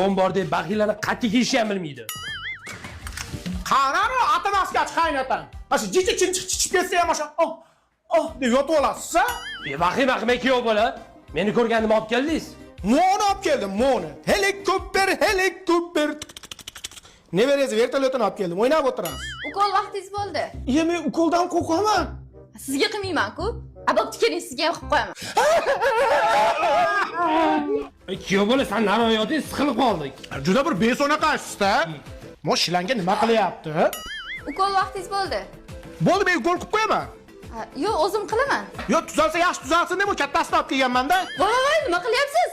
Bor deb baxilani qat'iy kiyishni ham bilmaydi. Qanani atamaskachi qaynatan. Mana shu jicha chimchiq chichib ketsa ham o'sha oh oh deb yotib olasiz, a? Vahima vahima kuyov bola. Meni ko'rganimni olib keldingiz. Moni olib keldim, moni. Helikopter, helikopter. Nevarangizni vertolyotini olib keldim, o'ynab o'tirasiz. Ukol vaqtingiz bo'ldi. Iya, men ukoldan qo'rqaman. Sizga qilmayman-ku. A bo'pti, keling, sizga ham qilib qo'yaman. Kuyov bola, san naroq yoting, siqilib qoldik. Juda bir beso'naqasiz-da. Mo shilanga nima qilyapti? Ukol vaqtingiz bo'ldi. Bo'ldi, men ukol qilib qo'yaman. Ha, yo'q, o'zim qilaman. Yo, tuzalsa yaxshi tuzalsin deb u kattasini olib kelganman-da. Voy voy voy, nima qilyapsiz?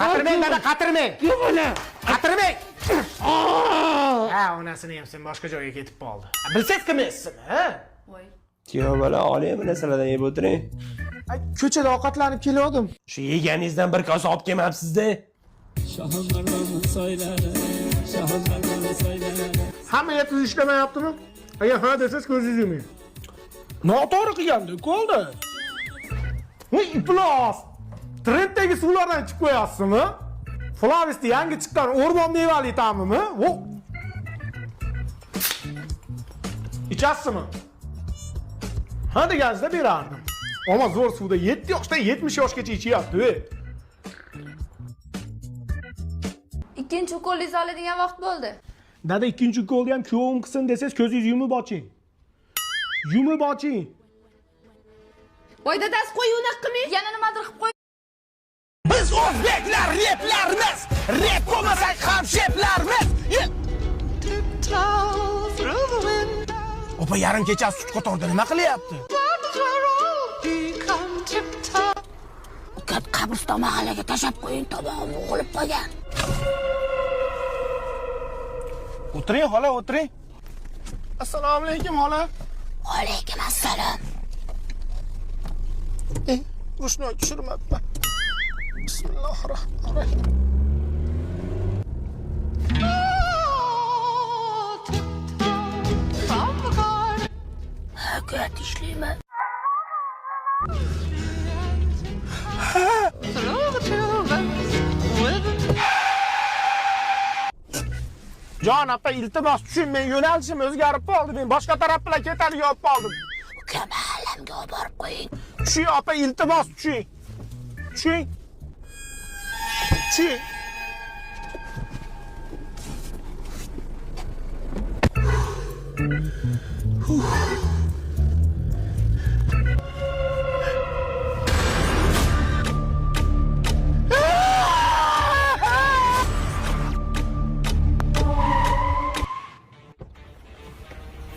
Qatirmang, dada, qatirmang. Kuyov bola. Qatirmang. Ha, onasini ham sen boshqa joyga ketib qoldi. Bilsangiz qilmaysizmi, ha? Voy. Kuyov bola, oling bu narsalardan yeb o'tiring. Ay, ko'chada ovqatlanib kelgandim. Shu yeganingizdan bir kosa olib kelmabsiz-da. Hamma tuz ishlamayaptimi? Agar ha desangiz ko'zingiz yuming. Noto'g'ri qilgandi, ukolni. Voy, iflos. Trenddagi suvlardan ichib qo'yapsizmi? Flavisda yangi chiqqan o'rmon mevali ta'mimi? Vo. Ichasizmi? Ha deganingizda berardim. Ammo zo'r suvda 7 yoshdan 70 yoshgacha ichyapti, ey. Ikkinchi ukolingizni oladigan vaqt bo'ldi. Dada, ikkinchi ukolni ham kuyovim qilsin desangiz ko'zingizni yumib oching. Yumib oching. Voy dadasi, qo'y, unaqa qilmang. Yana nimadir qilib qo'y. Biz o'zbeklar replarmiz, rep bo'lmasak ham sheplarmiz. Opa yarim kecha sut qatorda nima qilyapti? Ukat qabriston mahallaga tashlab qo'ying, tomog'im o'g'ilib qolgan. O'tiring xola, o'tiring. Assalomu alaykum xola. Alaykum assalom. Rushnoy tushirmabman. Bismillahirrohmanirrohim. Ukat ishlayman. Jon opa, iltimos tushun, men yo'nalishim o'zgarib qoldi. Men boshqa taraf bilan ketadigan bo'lib qoldim. Uka mahallamga olib borib qo'ying. Tushing opa, iltimos tushing. Tushing. Tushing.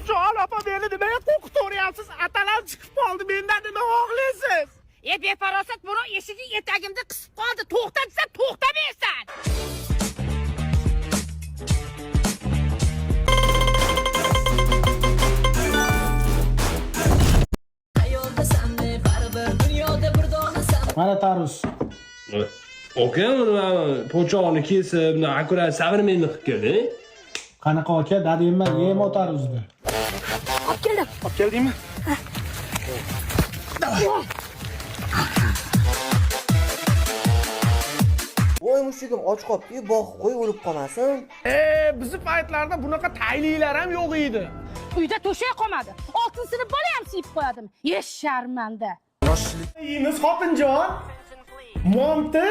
Jon opa, meni nimaga qo'rqitaveryapsiz? Atalam chiqib qoldi, mendan nima xohlaysiz? E befarosat, buni eshigi etagimda qisib qoldi. To'xta desa to'xtamaysan. Mana tarvuz. Aka, po'chog'ini kesib, akkurat современный qilib kelding. Qanaqa aka, dadimman yema tarvuzni. Olib keldim. Olib keldingmi? Voy mushugim och qolibdi-yu, boqib qo'y, o'lib qolmasin. E, bizni paytlarda bunaqa tayliklar ham yo'q edi. Uyda to'shak qolmadi. Oltin sinf bola ham siyib qo'yadim. Ye sharmanda. Yeymiz xotinjon. Monti.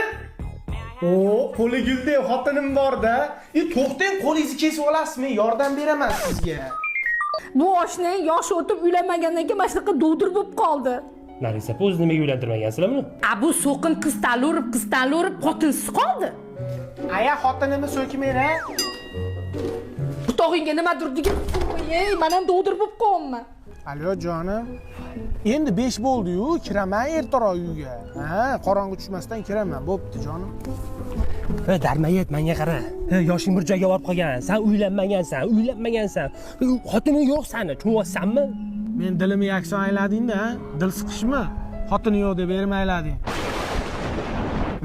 O, qo'li guldek xotinim bor-da. E, to'xtang, qo'lingizni kesib olasiz, men yordam beraman sizga. Bu oshning yoshi o'tib uylanmagandan keyin mana shunaqa dovdir bo'lib qoldi. Narisa opa, o'zi nimaga uylantirmagansizlar buni? A bu so'qin qiz tanlaverib, qiz tanlaverib xotinsiz qoldi. Aya, xotinimni so'kmang, a. Butog'ingga nimadir degan, ey, men ham dovdir bo'lib qolyapman. Alo jonim. Endi 5 bo'ldi-yu, kiraman ertaroq uyga. Ha, qorong'i tushmasdan kiraman. Bo'pti jonim. Ey, darmayet, menga qara. Ey, yoshing bir joyga borib qolgan. Sen uylanmagansan, uylanmagansan. Xotining yo'q sani, tushunyapsanmi? Men dilimni yakson aylading-da, dil siqishmi? Xotini yo'q deb ermaylading.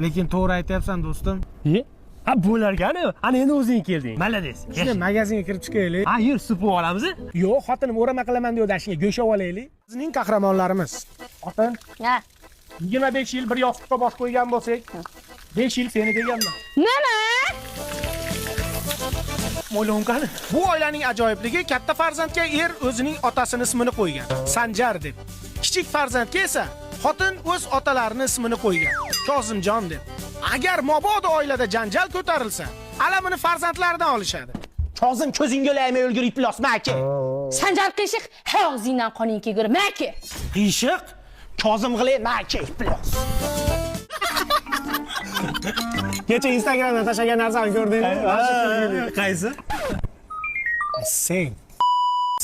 Lekin to'g'ri aytyapsan do'stim. E? Ha, bo'larkan-ku. Ana endi o'zing kelding. Malades. Shunday magazinga kirib chiqaylik. Ha, yur, sup olamiz. Yo'q, xotinim o'rama qilaman deydi, shunga go'sht olaylik. Bizning qahramonlarimiz. Xotin, Ha. 25 yil bir yostiqqa bosh qo'ygan bo'lsak, 5 yil seni deganman. Nima? Mo'ylovim qani? Bu oilaning ajoyibligi katta farzandga er o'zining otasini ismini qo'ygan, Sanjar deb. Kichik farzandga esa xotin o'z otalarining ismini qo'ygan, Kozimjon deb. Agar mabodo oilada janjal ko'tarilsa, alamini farzandlaridan olishadi. Kozim ko'zingga laymay o'lgur iflosma aka. Sanjar qiyshiq, ha og'zingdan qoning kelgur, maki. Qiyshiq, Kozim g'ilay maki iflos. Kecha Instagramdan tashlagan narsani ko'rdingmi? Qaysi? Sen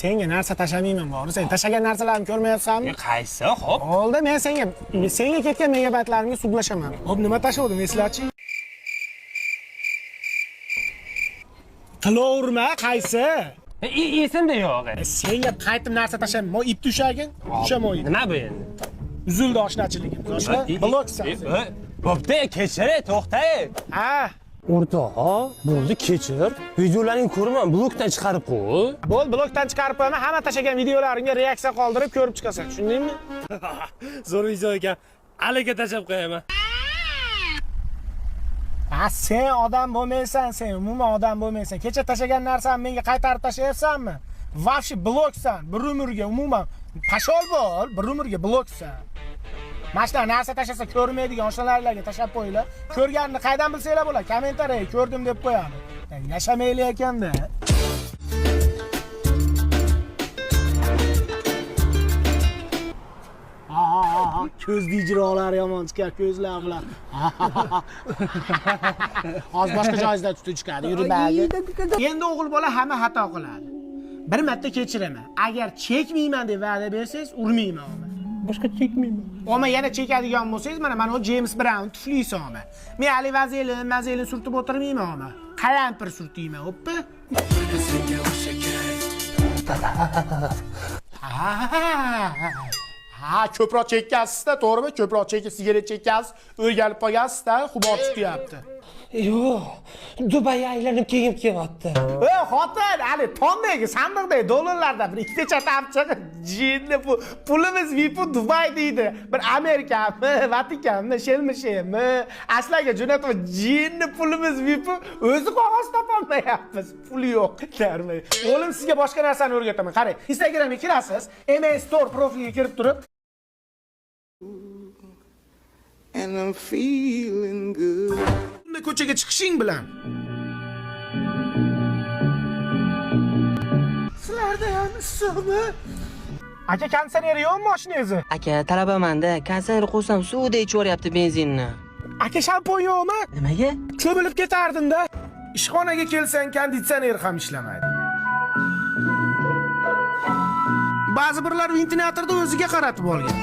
senga narsa tashlamayman bori. Sen tashlagan narsalarimni ko'rmayapsanmi? Qaysi? Xo'p. Oldi men senga ketgan megabaytlarimga sudlashaman. Xo'p, nima tashladim eslachi? Qilaverma, qaysi? Esimda yo'q. Senga qaytib narsa tashlamayman. Mo ip tushagin, tushamoy. Nima bu endi? Uzildi oshnachiligimiz. Oshna, bloksan. Bo'pti, kechir, to'xta. Ha, O'rtoq, bo'ldi, kechir. Videolaringni ko'raman, blokdan chiqarib qo'y. bo'l, blokdan chiqarib qo'yaman. Hamma tashlagan videolarimga reaksiya qoldirib ko'rib chiqasan. Tushundingmi? Zo'r video ekan. Aliga tashlab qo'yaman. Ha, sen odam bo'lmaysan, sen umuman odam bo'lmaysan. Kecha tashlagan narsani menga qaytarib tashlayapsanmi? Вообще bloksan, bir umrga umuman пошёл bo'l, bir umrga bloksan. Mana shunaqa narsa tashlasa ko'rmaydigan oshnalarga tashlab qo'yinglar. Ko'rganini qaydan bilsanglar bo'ladi? Kommentariyaga ko'rdim deb qo'yadi. Yashamaylik ekanda. Ha, ko'z ijrolari yomon chiqar, ko'zlar bilan. Hozir boshqa joyingizdan tutib chiqadi, yuribagi. Endi o'g'il bola hamma xato qiladi. Bir marta kechiraman. Agar chekmayman deb va'da bersangiz, urmayman uni. Boshqa chekmayman. Oma yana chekadigan bo'lsangiz, mana u James Brown tuflisi oma. Men hali vazelin, mazelin surtib o'tirmayman oma. Qalampir surtiyman, o'ppa. Ha, ko'proq chekkansizda, to'g'rimi? Ko'proq chekib, sigaret chekkansiz, o'rganib qolgansizda, xumor tutyapti. Yo'q, Dubayga aylanib kelgim kelyapti. Ey xotin, hali tondagi sandiqdagi dollarlarda bir ikkita chaqib jinni bu pulimiz vipu Dubay deydi. Bir Amerikami, Vatikanmi, shelmi, aslaga jo'natib jinni pulimiz vipu o'zi qog'oz topolmayapmiz. Pul yo'q. Darmay. O'g'lim sizga boshqa narsani o'rgataman. Qarang, Instagramga kirasiz, MS Store profiliga kirib turib, And I'm feeling good. Unda ko'chaga chiqishing bilan Sizlarda ham issiqmi? Aka, konditsioner yo'qmi mashinangizni? Aka, talabamanda, konditsioner qo'ysam suvdek ichib yuboryapti benzinni. Aka, shampun yo'qmi? Nimaga? Cho'milib ketardim-da. Ishxonaga kelsang konditsioner ham ishlamaydi. Ba'zi birlar ventilyatorni o'ziga qaratib olgan.